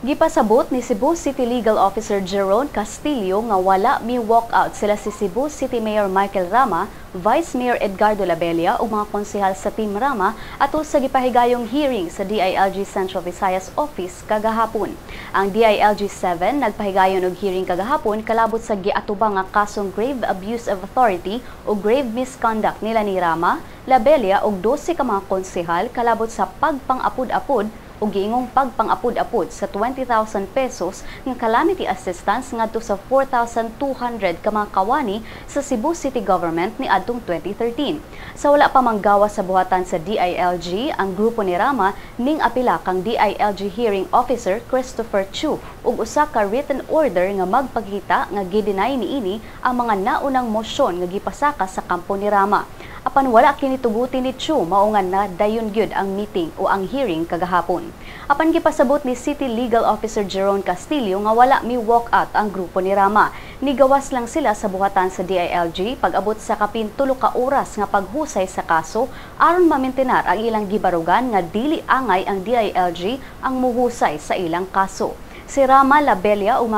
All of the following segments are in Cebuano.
Gipasabot ni Cebu City Legal Officer Jerome Castillo nga wala mi walkout sila si Cebu City Mayor Michael Rama, Vice Mayor Edgardo Labella ug mga konsehal sa Team Rama atol sa gipahigayong hearing sa DILG Central Visayas Office kagahapon. Ang DILG 7 nagpahigayon og hearing kagahapon kalabot sa giatubang nga kasong grave abuse of authority o grave misconduct nila ni Rama, Labella ug 12 ka mga konsehal kalabot sa pagpang-apud-apud o giingong pagpang-apud-apud sa 20,000 pesos nga calamity assistance ngadto sa 4,200 ka mga kawani sa Cebu City Government niadtong 2013. Sa wala pa manggawa sa buhatan sa DILG, ang grupo ni Rama ning apila kang DILG Hearing Officer Christopher Chu ug usa ka written order nga magpakita nga gideny niini ang mga naunang mosyon nga gipasaka sa kampo ni Rama. Apan wala kini tuguti ni Chu, mao nga na dayon gyud ang meeting o ang hearing kagahapon. Apan gipasabot ni City Legal Officer Jerome Castillo nga wala mi walk out ang grupo ni Rama. Nigawas lang sila sa buhatan sa DILG pag-abot sa kapin 3 ka oras nga paghusay sa kaso aron mamintenar ang ilang gibarugan nga dili angay ang DILG ang muhusay sa ilang kaso. Si Rama, Labella ug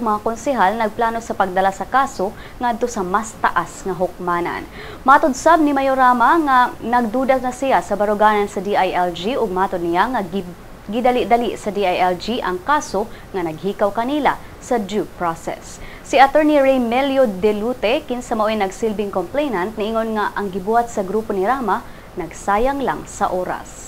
mga konsehal nagplano sa pagdala sa kaso ngadto sa mas taas nga hukmanan. Matod sab ni Mayor Rama nga nagduda na siya sa baruganan sa DILG ug matod niya nga gidali-dali sa DILG ang kaso nga naghikaw kanila sa due process. Si Attorney Raymelio Delute, kinsa mao'y nagsilbing complainant, niingon nga ang gibuhat sa grupo ni Rama nagsayang lang sa oras.